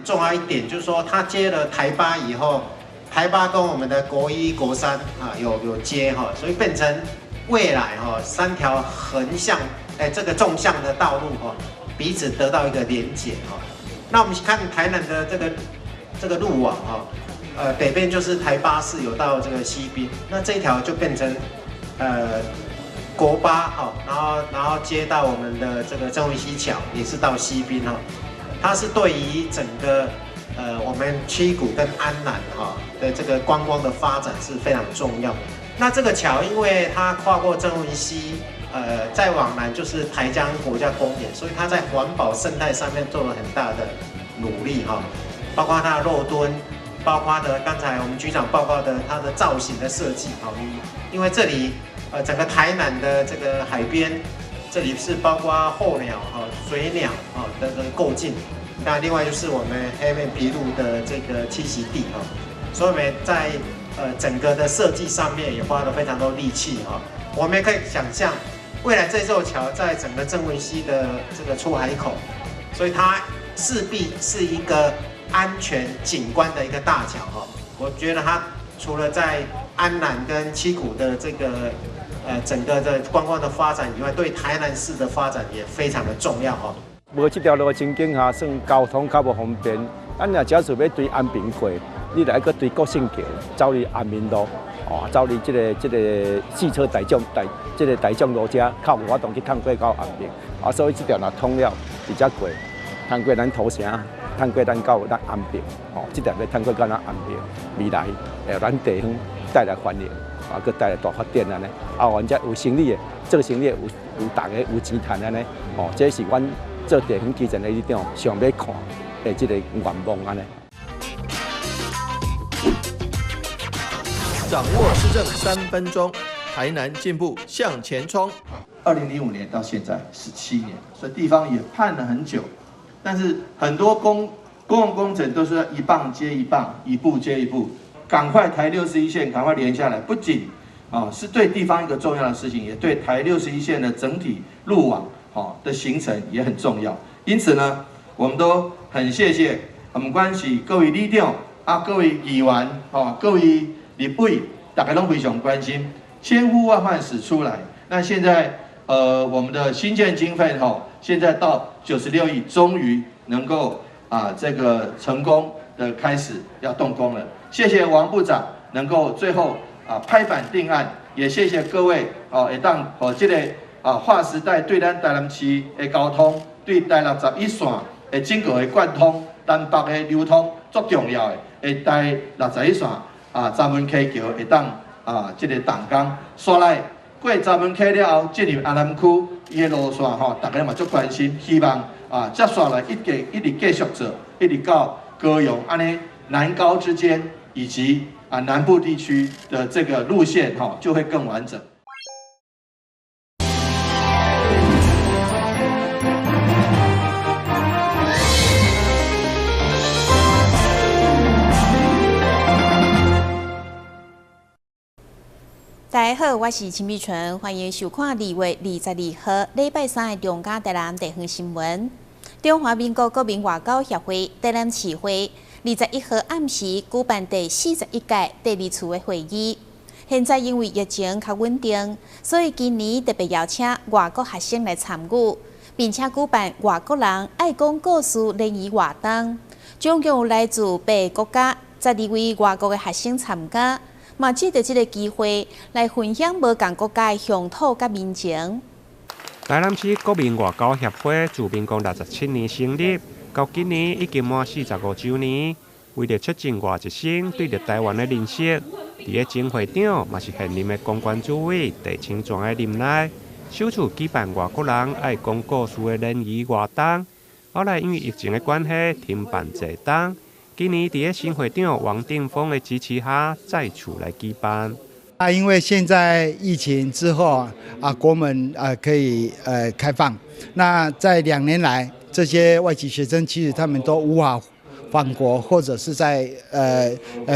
重要一點就是說，它接了台八以後，台八跟我們的國一、國三啊有接哈，所以變成未來哈三條橫向這個縱向的道路哈，彼此得到一個連結哈。那我們看台南的這個路網哈，北邊就是台八是有到這個西濱，那這一條就變成國八哈，然後接到我們的這個曾文溪橋，也是到西濱哈。它是對於整個我們七股跟安南哈的這個觀光的發展是非常重要。那這個橋因為它跨過曾文溪，再往南就是台江國家公園，所以它在環保生態上面做了很大的努力哈，包括它的落墩，包括的剛才我們局長報告的它的造型的設計哈，因為這裡整個台南的這個海邊，這裡是包括候鳥哈、水鳥啊的這個過境，那另外就是我們黑面琵鷺的這個棲息地哈，所以我們在整個的設計上面也花了非常多力氣哈。我們也可以想象，未來這座橋在整個曾文溪的這個出海口，所以它勢必是一個安全景觀的一個大橋哈。我覺得它除了在安南跟七股的這個整個的觀光的發展以外，對台南市的發展也非常的重要哈。無這條路的情景下，算交通較無方便。咱若假使欲對安平過，你來閣對國姓橋走入安民路，哦，走入這個四車大眾大這個大眾路遮，較有法度去通過到安平。啊，所以這條若通了，佇遮過，通過咱土城，通過咱到咱安平，哦，這條欲通過到咱安平，未來會咱地方帶來繁榮，啊，閣帶來大發展按呢。啊，阮遮有生意的，做生意的有逐个有錢趁按呢，哦，這是阮做地方基層的里長想欲看的這個願望按呢。掌握市政3分鐘，台南進步向前衝。2005年到現在17年，所以地方也盼了很久，但是很多公共工程都是一棒接一棒，一步接一步，趕快台六十一線趕快連下來，不僅啊是對地方一個重要的事情，也對台六十一線的整體路網的形成也很重要。因此呢，我們都很謝謝，不管是各位里長啊，各位議員，各位立委，大家攏非常關心，千呼萬喚始出來。那現在，我們的興建經費現在到96億，終於能夠啊這個成功的開始要動工了。謝謝王部長能夠最後啊拍板定案，也謝謝各位哦，會當予這個啊劃時代對咱台南市的交通，對台六十一線的整個的貫通，南北的流通足重要的，會台六十一線啊閘門溪橋會當啊這個動工，煞來過閘門溪了後，進入安南區，伊的路線吼，大家嘛足關心，希望啊接紲來一直一直繼續做，一直到高雄按呢南高之間，以及啊南部地區的這個路線吼，就會更完整。大家好，我是陳美純，歡迎收看2月22號禮拜三的中嘉台南地方新聞。中華民國國民外交協會台南市會21號暗時舉辦第41屆第二次的會議。現在因為疫情較穩定，所以今年特別邀請外國學生來參與，並且舉辦外國人愛講故事聯誼活動，總共有來自8個國家12位外國的學生參加。嘛，藉著這個機會來分享無仝國家的鄉土佮民情。台南市國民外交協會自民國67年成立，到今年已經滿45週年。為著促進外籍生對著臺灣的認識，佇咧前會長嘛是現任的公關主委鄭清泉的任內，首次舉辦外國人愛講故事的聯誼活動。後來因為疫情的關係，停辦濟冬。今年佇咧新會長王定峰的支持下，再次來舉辦。啊，因為現在疫情之後啊，國門啊可以開放。那在2年來，這些外籍學生其實他們都無法返國，或者是在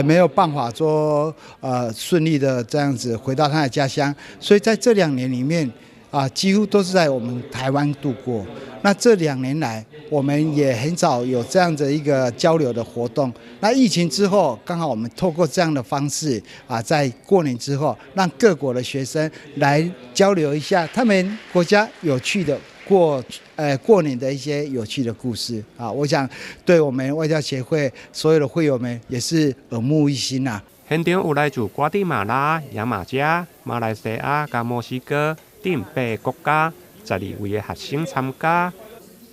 沒有辦法說順利的這樣子回到他的家鄉。所以在這2年裡面，啊，幾乎都是在我們台灣度過。那這2年來，我們也很少有這樣的一個交流的活動。那疫情之後，剛好我們透過這樣的方式啊，在過年之後，讓各國的學生來交流一下他們國家有趣的過年的一些有趣的故事啊。我想對我們外交協會所有的會友們也是耳目一新呐。現場有來自瓜地馬拉、牙買加、馬來西亞佮墨西哥等八个國家12位的學生參加。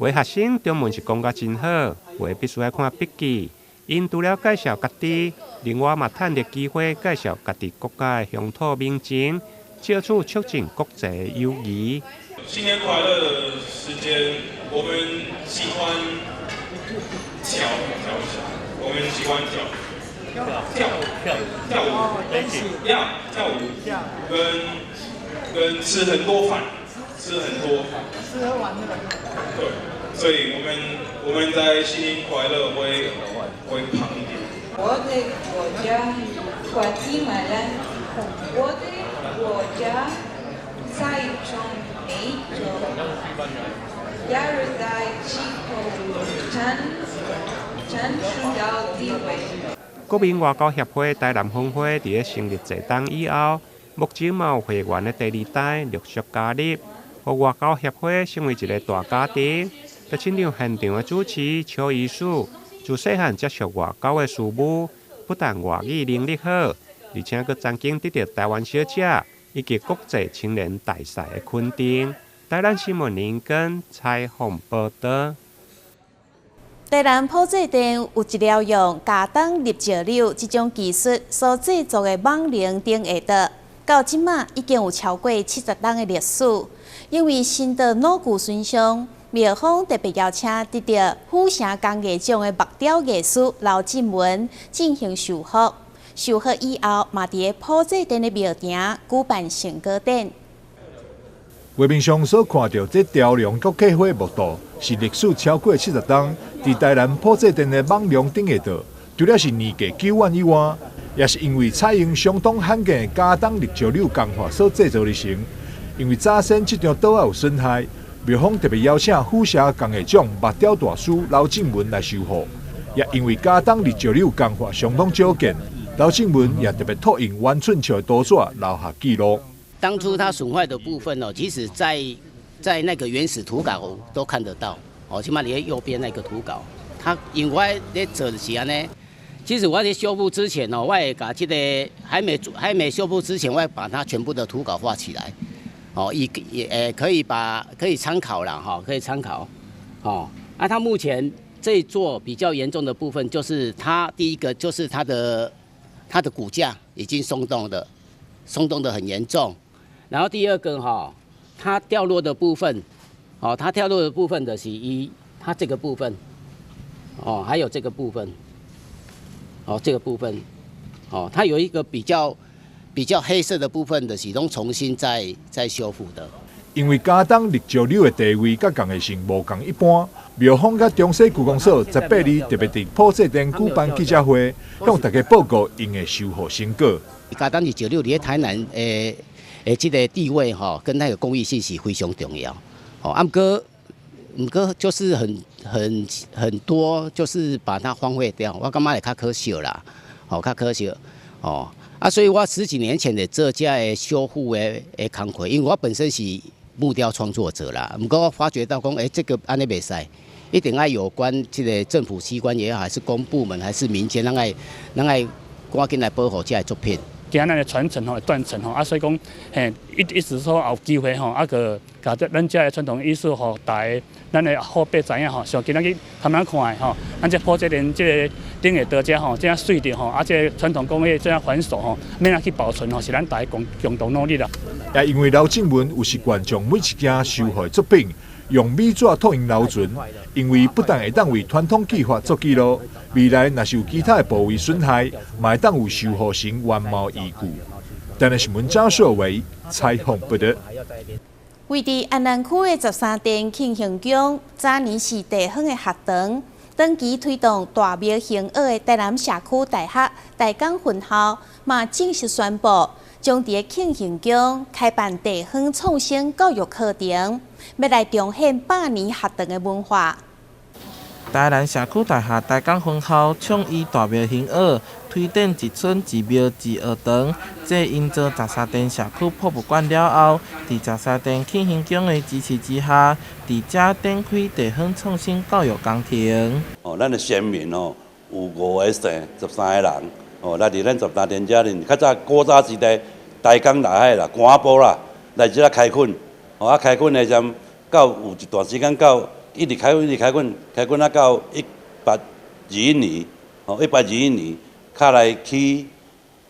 有的學生中文是講甲真好，有的必須愛看筆記。𪜶除了介紹家己，另外嘛趁著機會介紹家己國家的鄉土民情，藉此促進國際友誼。新年快樂的時間，我們喜歡跳跳一下，我們喜歡跳跳跳跳舞，要跳舞，跟吃很多飯，吃很多，吃喝玩樂。對，所以我們在新年快樂會胖一點。我的國家瓜地馬拉，我的國家在中美洲，亞熱帶氣候，佔主要地位。國民外交協會台南分會佇咧成立濟冬以後，目前嘛有會員的第二代陸續加入，予外交協會成為一个大家庭。就親像現場的主持邱醫師，自細漢接觸外交的事務，不但外語能力好，而且閣曾經得著台灣小姐以及國際青年大賽的肯定。台南新聞林根採訪報導。台南埔仔鎮有一條用鉀銅礫石榴這種技術所製作的蠓龍頂下桌，到這馬已經有超過70冬的歷史。因為身著腦骨損傷，廟方特別邀請得著府城工藝獎的木雕藝師劉進文進行修復。修復以後，嘛佇埔仔鎮的廟埕舉辦成果展。畫面上所看著這雕龍閣刻花木桌，是歷史超過70冬，佇台南埔仔鎮的蠓龍頂下桌，除了是年過久遠以外，也是因為採用相當罕見的鉀銅礫石榴工法所製造而成。因為早先這張桌仔有損害，廟方特別邀請府城工藝獎木雕大師劉進文來修復。也因為鉀銅礫石榴工法相當少見，劉進文也特別托用圓寸尺的圖紙留下記錄。當初它損壞的部分哦，其實在那個原始圖稿都看得到哦，起碼你右邊那個圖稿，它因為我咧做的是按呢，其實我在修復之前哦，我會共這個還沒修復之前，我會把它全部的圖稿畫起來，哦，也可以參考了哈，可以參考，哦，啊，它目前這座比較嚴重的部分，就是它第一個就是它的骨架已經鬆動的，鬆動的很嚴重。然後第二個哈，它掉落的部分，哦，它掉落的部分的是一，它這個部分，哦，還有這個部分，哦，這個部分，哦，它有一個比較黑色的部分的是攏重新再修復的。因為鉀銅礫石榴的地位佮工藝性無仝一般，廟方佮中西區公所18日特別佇埔仔鎮舉辦記者會，向大家報告𪜶的修復成果。鉀銅礫石榴佇台南的這個地位吼，跟那個工藝性是非常重要。哦，啊，毋過就是很多，就是把它荒廢掉，我感覺會較可惜啦，吼，較可惜，哦，啊，所以我十幾年前的做這个修復的工課，因為我本身是木雕創作者啦，毋過我發覺到講，這個按呢袂使，一定愛有關這個政府機關也好，還是公部門，還是民間，咱愛趕緊來保護這个作品。驚咱的傳承吼會斷層吼，啊，所以講，嘿，一直說有機會吼，啊，閣共這咱遮的傳統藝術予大家，咱的後輩知影吼，像今仔日他們看的吼，咱這埔仔鎮這个頂下桌遮吼，這樣媠著吼，啊，這个傳統工藝這樣繁瑣吼，欲按怎去保存吼，是咱大家共同努力啦。也因為劉進文有習慣將每一件修復的作品用米紙拓印留存，因為不但會當為傳統技法做記錄，未來若是有其他的部位損害，嘛會當有修復成原貌依據。台南新聞張碩偉採訪報導。位佇安南區的十三殿慶幸宮，早年是地方的學堂，長期推動大廟興學的台南社區大學大港分校，嘛正式宣布，將佇慶興宮開辦地方創生教育課程，欲來重現百年學堂的文化。台南社區大學台江分校創意大廟興學，推展一村一廟一學堂。這營造雜沙店社區博物館了後，佇雜沙店慶興宮的支持之下，佇遮展開地方創新教育工程。哦，咱的先民哦，有五个姓，13个人哦，來佇咱十三店遮呢，較早古早時代，台江內海啦，官埔啦，來遮開墾，哦啊開墾的時陣，到有一段時間到。一直開墾，一直開墾，開墾啊到1821年，哦，1821年，較來起，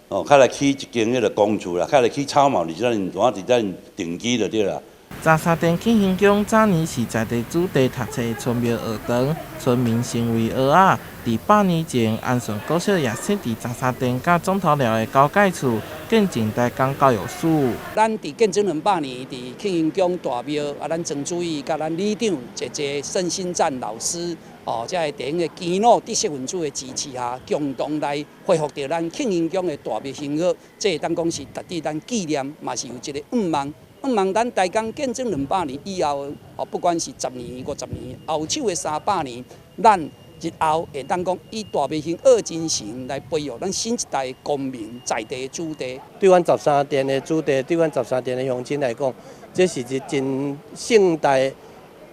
哦，較來起一間彼个公厝啦，較來起草帽，佇遮陣佇遮定居就對啦。雜沙店慶興宮早年是在地子弟讀冊的村廟學堂，村民成為蚵仔。佇100年前，安順國小也設佇雜沙店佮總頭寮的交界處，見證台江教育史。咱佇建政200年，佇慶興宮大廟啊，咱曾主義佮咱里長姐姐盛新贊老師，哦，這个地方的耆老知識分子的支持下，共同來恢復著咱慶興宮的大廟興學，這會當講是值得咱紀念，嘛是有一个願望。願望咱台江建政200年以後，哦，不管是10年、50年，後手的300年，咱日後會當講以大廟興學精神來培育咱新一代公民在地子弟。對阮十三店的子弟，對阮十三店的鄉親來講，這是一真盛大的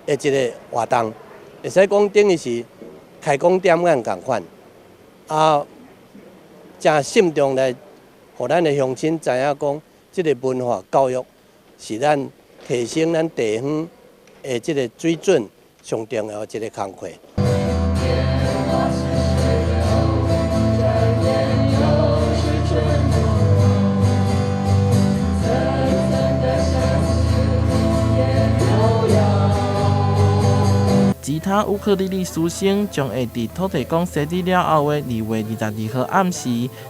一个活動。會使講等於是開工點眼仝款，啊，誠慎重來，予咱的鄉親知影講，這个文化教育是咱提升咱地方的這个水準上重要的一个工課。吉他、烏克麗麗師生將會佇土地公生日了後的2月22號暗時，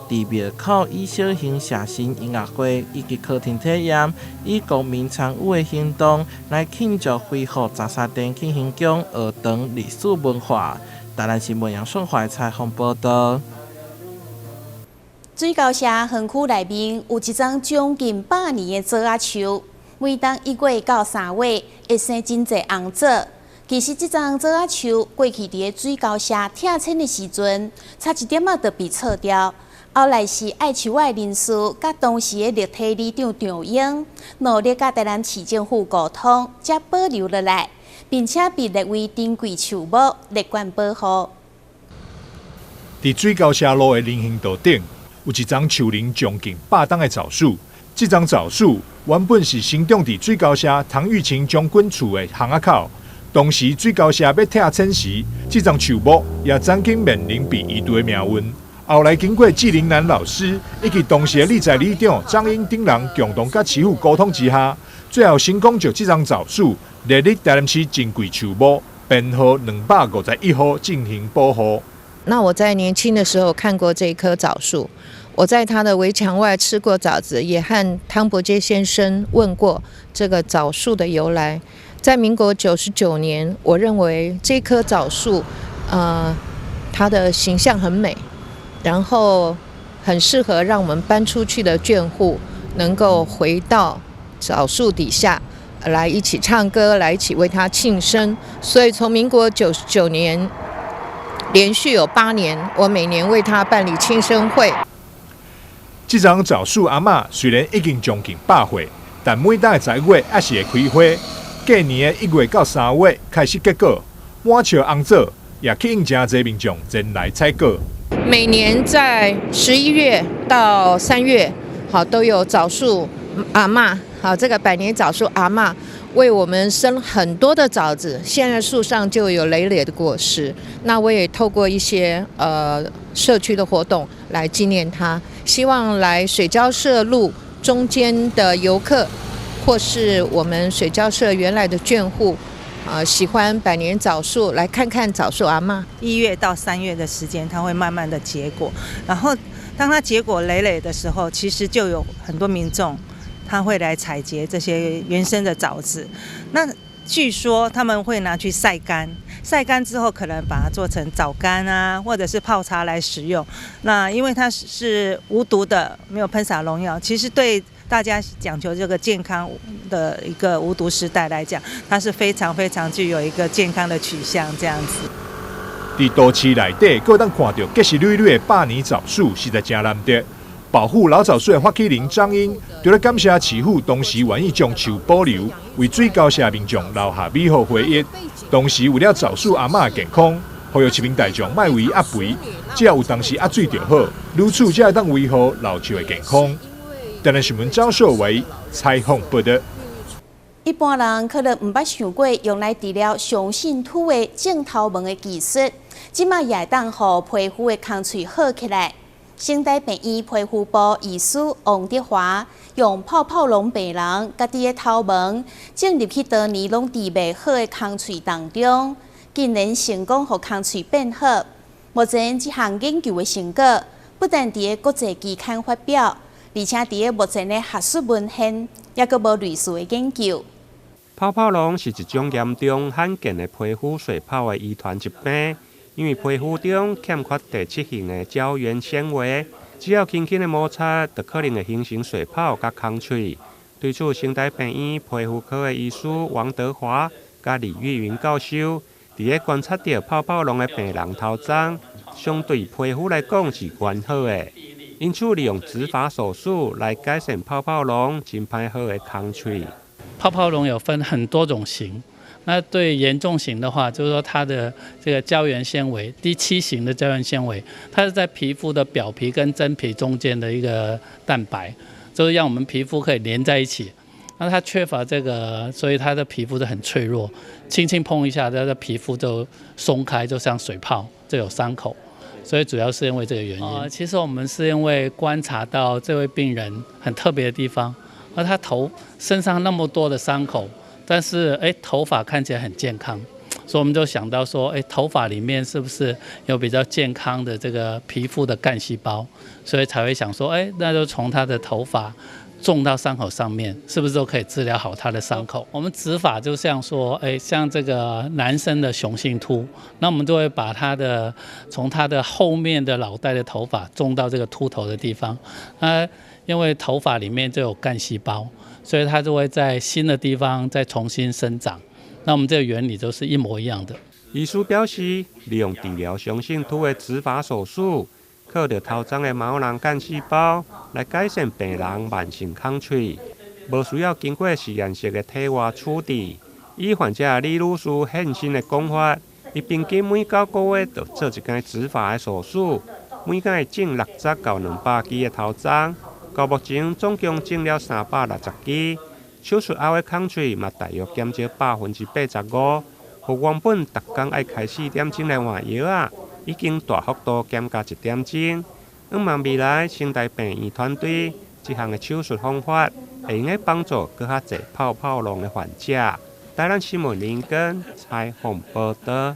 佇廟口以小型寫生音樂會以及課程體驗，以公民參與的行動來慶祝恢復雜沙店慶興宮學堂歷史文化。台南新聞楊順懷採訪報導。水溝社園區內面有一叢將近100年的棗仔樹，每當1月到3月會生真濟紅棗。其實這叢棗仔樹過去佇个水溝社拆遷的時陣，差一點仔就被錯掉。後來是愛樹仔的人士，佮當時的立體里長張英，努力佮台南市政府溝通，才保留落來，並且被列為珍貴樹木，列管保護。佇水溝社路的人行道頂，有一叢樹齡將近100冬的棗樹。這叢棗樹原本是生長佇水溝社唐玉清將軍厝的巷仔口。當時水溝社欲拆遷時，這叢樹木也曾經面臨被移除的命運。後來經過紀靈南老師以及當時的里在里長張英等人共同佮市府溝通之下，最後成功將這叢棗樹列入台南市珍貴樹木編號251號進行保護。那我在年輕的時候看過這棵棗樹，我在它的圍牆外吃過棗子，也和湯伯杰先生問過這個棗樹的由來。在民國99年，我認為這棵棗樹，它的形象很美，然後很適合讓我們搬出去的眷戶能夠回到棗樹底下來一起唱歌，來一起為它慶生。所以從民國99年連續有8年，我每年為它辦理慶生會。這叢棗樹阿嬤雖然已經將近100歲，但每當的11月猶是會開花。隔年的1月到3月開始結果，滿樹紅棗，也吸引誠濟民眾前來採果。每年在11月到3月，好都有棗樹阿嬤，好這個百年棗樹阿嬤為我們生很多的棗子，現在樹上就有累累的果實。那我也透過一些社區的活動來紀念它，希望來水交社路中間的遊客，或是我們水交社原來的眷戶，喜歡百年棗樹，來看看棗樹阿嬤。 1月到3月的時間，它會慢慢的結果，然後當它結果累累的時候，其實就有很多民眾他會來採擷這些原生的棗子。那据说他们会拿去晒干，晒干之后可能把它做成枣干啊，或者是泡茶来使用。那因为它是无毒的，没有喷洒农药，其实对大家讲求这个健康的一个无毒时代来讲，它是非常非常具有一个健康的取向这样子。佇都市內底，閣會當看著結實累累的百年棗樹，實在誠難得。保護老棗樹的發起人張英，除了感謝市府當時願意將樹保留，為水溝社民眾留下美好回憶。同時為了棗樹阿嬤的健康，呼籲市民大眾莫為壓肥，只要有當時壓水就好，如此才會當維護老樹的健康。台南新聞張秀維採訪報導。一般人可能毋捌想過用來治療雄性禿的種頭毛的技術，這馬也會當予皮膚的空喙好起來。成大病院皮膚部醫師王德華用泡泡囊病人家己的頭毛種入去多年攏治袂好的空喙當中，竟然成功予空喙變好。目前這項研究的成果不但佇國際期刊發表，而且佇目前的學術文獻猶閣無類似的研究。泡泡囊是一種嚴重罕見的皮膚水泡的遺傳疾病。因為皮膚中欠缺第七型的膠原纖維，只要輕輕的摩擦，就可能會形成水泡佮空喙。對此，成大病院皮膚科的醫師王德華佮李玉雲教授，佇咧觀察著泡泡囊的病人頭鬃，相對皮膚來講是完好的，因此利用植髮手術來改善泡泡囊真歹好的空喙。泡泡囊有分很多種型。那對嚴重型的話，就是說它的這個膠原纖維，第七型的膠原纖維，它是在皮膚的表皮跟真皮中間的一個蛋白，就是讓我們皮膚可以連在一起。那它缺乏這個，所以它的皮膚就很脆弱，輕輕碰一下，它的皮膚就鬆開，就像水泡，就有傷口。所以主要是因為這個原因。其實我們是因為觀察到這位病人很特別的地方，而他頭身上那麼多的傷口。但是頭髮看起來很健康，所以我們就想到說，頭髮裡面是不是有比較健康的這個皮膚的幹細胞？所以才會想說，那就從他的頭髮種到傷口上面，是不是都可以治療好他的傷口？我們植髮就像說，像這個男生的雄性禿，那我們就會把他的從他的後面的腦袋的頭髮種到這個禿頭的地方，因為頭髮裡面就有幹細胞。所以它就會在新的地方再重新生長。那我們這個原理都是一模一樣的。醫師表示，利用治療雄性禿的植髮手術，靠著頭鬃的毛囊幹細胞來改善病人慢性空喙，無需要經過實驗室的體外處置。以患者李女士現身的講法，伊平均每9個月就做一擺植髮的手術，每擺種60到200支的頭鬃。到目前總共種了360支，手術後的空喙嘛大約減少85%。予原本逐工愛開四點鐘來換藥仔，已經大幅度減加一點鐘。向望未來，成大病院團隊這項的手術方法，會用得幫助閣較濟泡泡囊的患者。台南新聞林根採訪報導。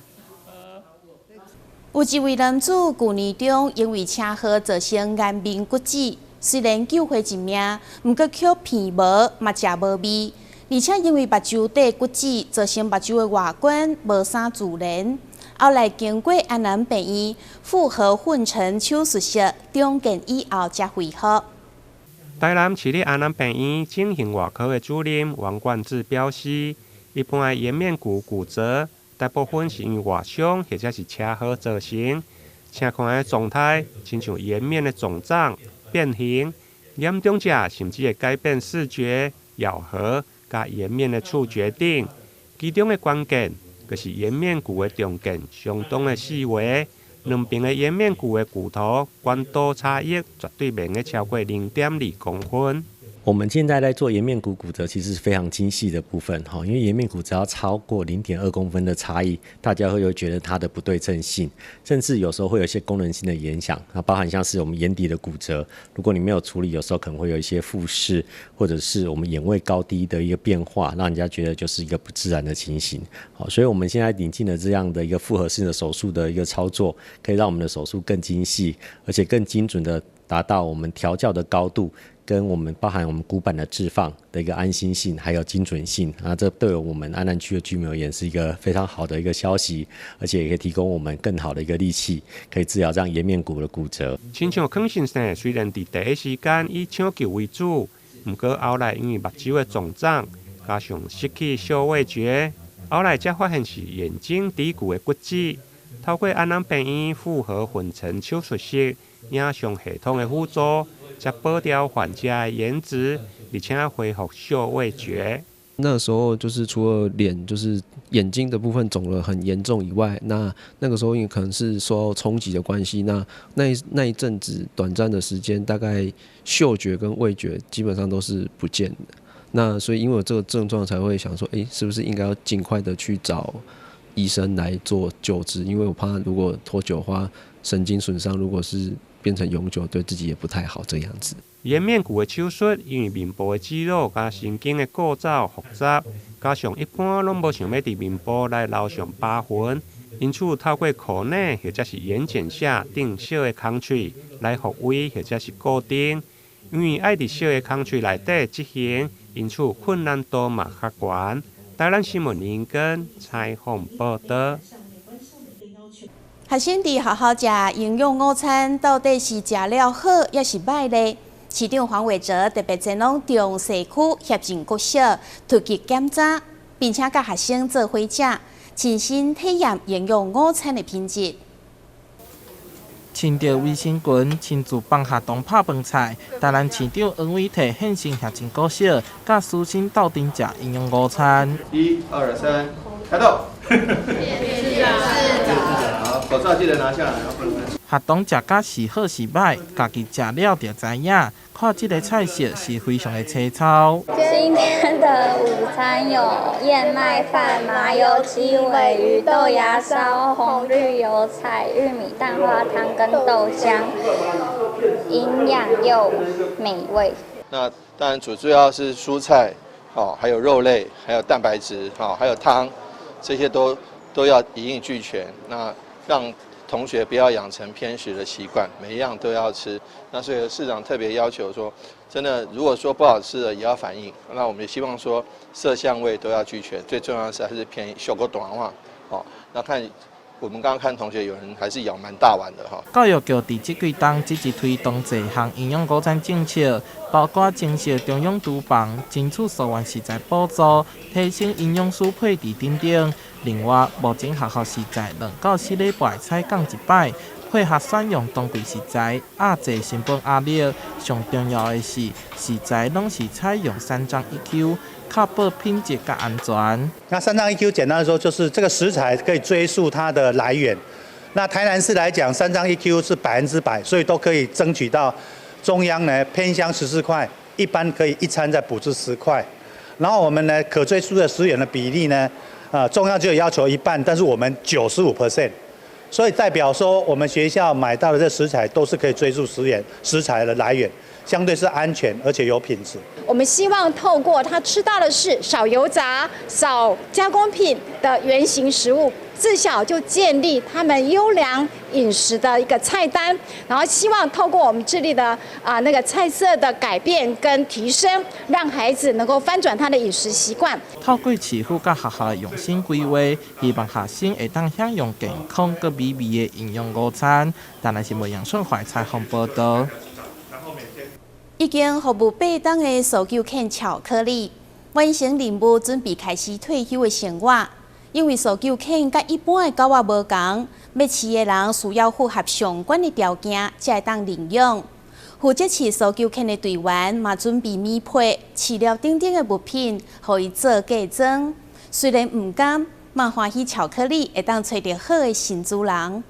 有一位男子舊年中因為車禍造成顏面骨折。雖然救回一命，毋過卻鼻無嘛食無味，而且因為目睭底骨折，造成目睭的外觀無啥自然。後來經過安南病院複合混成手術室重建以後，才恢復。台南市立安南病院整形外科的主任王冠志表示，一般的顏面骨骨折，大部分是因為外傷或者是車禍造成，請看的狀態，親像顏面的腫脹、變形，嚴重者甚至會改變視覺、咬合、佮顏面的觸覺等。其中的關鍵就是顏面骨的重建相當的細微，兩邊的顏面骨的骨頭寬度差異絕對袂用超過0.2公分。我們現在在做顏面骨骨折，其實是非常精細的部分哈，因為顏面骨只要超過0.2公分的差異，大家會有覺得它的不對稱性，甚至有時候會有一些功能性的影響，那包含像是我們眼底的骨折，如果你沒有處理，有時候可能會有一些複視，或者是我們眼位高低的一個變化，讓人家覺得就是一個不自然的情形。好，所以我們現在引進了這樣的一個複合式的手術的一個操作，可以讓我們的手術更精細，而且更精準的達到我們調校的高度。跟我們包含我們骨板的置放的一個安心性，還有精準性啊，這對我們安南區的居民而言是一個非常好的一個消息，而且也可以提供我們更好的一個利器，可以治療這樣顏面骨的骨折。親像康先生雖然佇第一時間以搶救為主，毋過後來因為目睭的腫脹，加上失去嗅味覺，後來才發現是眼睛骶骨的骨折。透過安南病院複合混成手術室影像系統的輔助，才保掉患者的顏值，而且恢復嗅味覺。那時候就是除了臉，就是眼睛的部分腫了很嚴重以外，那個時候因為可能是受到衝擊的關係，那一陣子短暫的時間，大概嗅覺跟味覺基本上都是不見的。那所以因為有這個症狀，才會想說，欸，是不是應該要盡快的去找醫生來做救治？因為我怕如果拖久的話，神經損傷如果是變成永久，對自己也不太好。這樣子。顏面骨的手術，因為面部的肌肉佮神經的構造複雜，加上一般攏無想欲佇面部來留上疤痕，因此透過口內或者是眼瞼下釘小的空喙來復位或者是固定。因為愛佇小的空喙內底執行，因此困難度嘛較懸。台南新聞林根採訪報導。學生佇學校食營養午餐，到底是食了好抑是䆀呢？市長黃偉哲特別前往中勢區協進國小突擊檢查，並且佮學生做伙食，親身體驗營養午餐的品質。穿著衛生裙，親自幫學童拍飯菜。台南市長黃偉哲現身協進國小，佮師生鬥陣食營養午餐。一二三，開動！好，口罩記得拿下來。學童食甲是好是䆀，家己食了就知影。看這个菜色是非常的粗糙。今天的午餐有燕麥飯、麻油雞、鮪魚、豆芽燒、紅綠油菜、玉米蛋花湯跟豆漿，營養又美味。那當然主要是蔬菜，哦，還有肉類，還有蛋白質，哦，還有湯，這些都要一應俱全。那讓同學不要養成偏食的習慣，每一樣都要吃。那所以市長特別要求說，真的如果說不好吃的也要反映。那我們也希望說色香味都要俱全，最重要的是還是便宜，俗閣大碗。哦，那看我們剛剛看同學有人還是舀蠻大碗的哈。教育局佇這幾冬積極推動這項營養午餐政策，包括增設中央廚房、爭取溯源食材補助、提升營養師配置等等。另外，目前學校食材2到4禮拜採購一擺，配合選用當季食材，壓制成本壓力。上重要的是，食材攏是採用三章一 Q，確保品質佮安全。那三章一 Q 簡單來說，就是這個食材可以追溯它的來源。那台南市來講，三章一 Q 是100%，所以都可以爭取到中央呢偏鄉14塊，一般可以一餐再補助10塊。然後我們呢可追溯的食源的比例呢，中央就要求一半，但是我們95%，所以代表說我們學校買到的這食材都是可以追溯食材的來源，相對是安全而且有品質。我們希望透過他吃到的是少油炸、少加工品的原型食物，自小就建立他們優良飲食的一個菜單，然後希望透過我們致力的那個菜色的改變跟提升，讓孩子能夠翻轉他的飲食習慣。透過市府佮學校的用心規劃，希望學生會當享用健康閣美味的營養午餐。台南新聞楊順懷採訪報導。已經服務8冬的搜救犬巧克力完成任務，準備開始退休的生活。因為搜救犬佮一般的狗仔無仝，欲飼的人需要符合相關的條件，才會當領養。負責飼搜救犬的隊員嘛，準備米批、飼料等等的物品，予伊做嫁妝。雖然毋甘，嘛歡喜巧克力會當揣著好的新主人。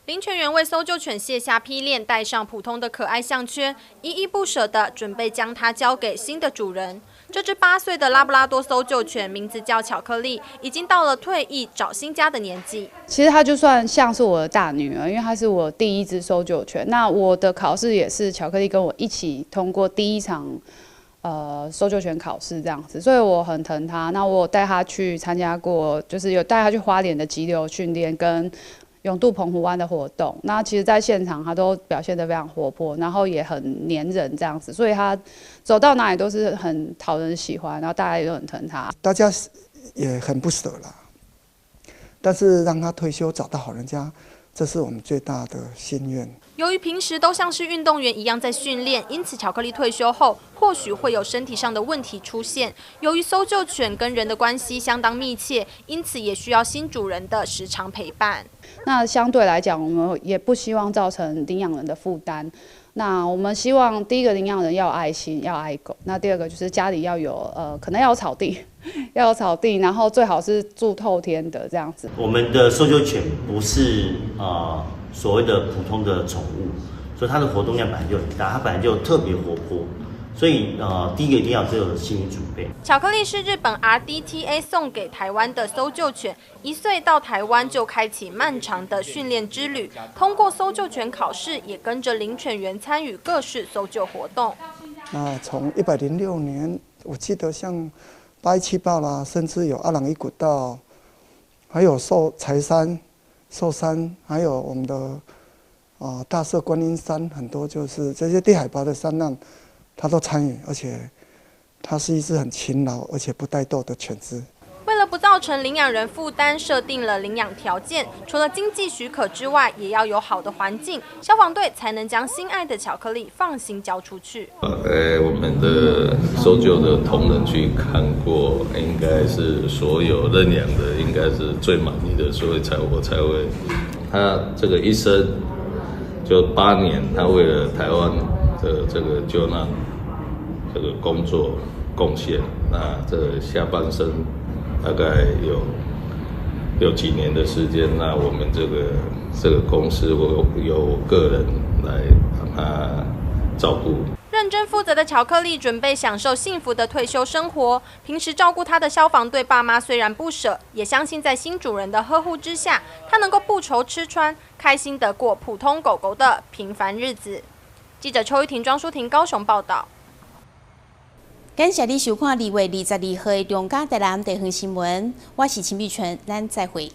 林泉員為搜救犬卸下披鏈，戴上普通的可愛項圈，依依不捨地準備將它交給新的主人。這隻8歲的拉布拉多搜救犬名字叫巧克力，已經到了退役找新家的年紀。其實它就算像是我的大女兒，因為它是我第一隻搜救犬。那我的考試也是巧克力跟我一起通過第一場搜救犬考試這樣子，所以我很疼它。那我有帶它去參加過，就是有帶它去花蓮的急流訓練跟泳渡澎湖灣的活動。那其實，在現場它都表現得非常活潑，然後也很黏人這樣子，所以它走到哪裡都是很討人喜歡，然後大家也都很疼它。大家也很不捨啦，但是讓他退休找到好人家，這是我們最大的心願。由於平時都像是運動員一樣在訓練，因此巧克力退休後或許會有身體上的問題出現。由於搜救犬跟人的關係相當密切，因此也需要新主人的時常陪伴。那相對來講，我們也不希望造成領養人的負擔。那我們希望第一個領養人要有愛心，要愛狗。那第二個就是家裡要有可能要有草地，要有草地，然後最好是住透天的這樣子。我們的搜救犬不是所謂的普通的寵物，所以它的活動量本來就很大，它本來就特別活潑，所以第一個一定要有這個心理準備。巧克力是日本 RDTA 送給台灣的搜救犬，1歲到台灣就開啟漫長的訓練之旅，通過搜救犬考試，也跟着領犬員參與各式搜救活動。那從106年，我記得像817豹啦，甚至有阿朗壹古道，還有壽柴山、壽山，還有我們的大社觀音山，很多就是這些低海拔的山難，他都參與，而且它是一隻很勤勞而且不怠惰的犬隻。為了不造成領養人負擔，設定了領養條件，除了經濟許可之外，也要有好的環境，消防隊才能將心愛的巧克力放心交出去。我們的搜救的同仁去看過，應該是所有認養的，應該是最滿意的，所以我才會，他這個一生就8年，他為了台灣的這個救難這個工作貢獻，那這下半生大概有幾年的時間，那我們這個公司，我由我個人來幫他照顧。認真負責的巧克力準備享受幸福的退休生活。平時照顧他的消防隊爸媽雖然不捨，也相信在新主人的呵護之下，他能夠不愁吃穿，開心的過普通狗狗的平凡日子。記者邱玉婷、莊淑婷高雄報道。感謝你收看2月22號的中嘉台南地方新聞，我是秦美純，咱再會。